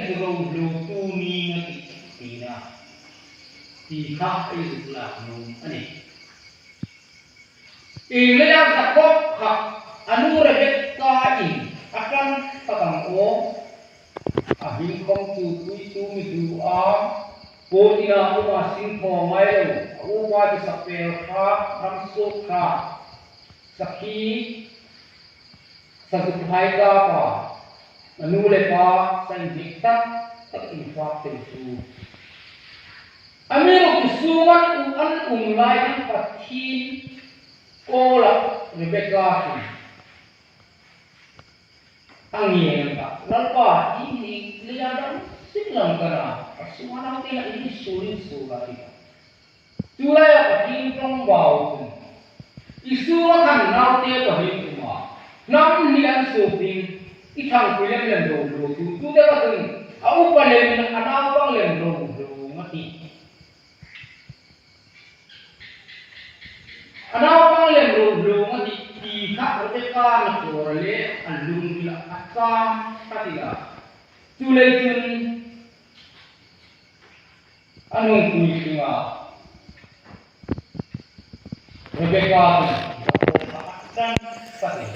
chu rohlu tu ni nga tih tina ti kha ei zuk lak nung a ni. Inglea Jakob kha a nu Rebecca in a tan tak ang aw. A hmingkhawm chu puitu mi duh a, pawl inah awm a singthaw ngai lo, a upa chu sapel hrap, ramsuk hrap, sakhi, sazuk phai kapa, a nu leh pa sa inhnek tak tak infak tel chu. A mi ruk sung an u an um lai khan Pathin kawlah Rebecca hrim. A ngen ang a, Lalpa, i ni leia dam sik lang ka na, a suma naute lah in i sul in sul a ti a. Chu laia Pathian tawng bau chu, I suma khan naute pahnih kum a, hnam hnih an sup ding, i thangpui lem lem ro hlu chu, chu te ka chun a upa lem in a naupang lem ro hlu nga ti. A naupang lem ro hlu nga tih ti kha Rebecca na kawr leh a lung ila a cham ta ti a. Chu lei chun a nungpui hling a, Rebecca chuan Jakob kha a tan ta ti.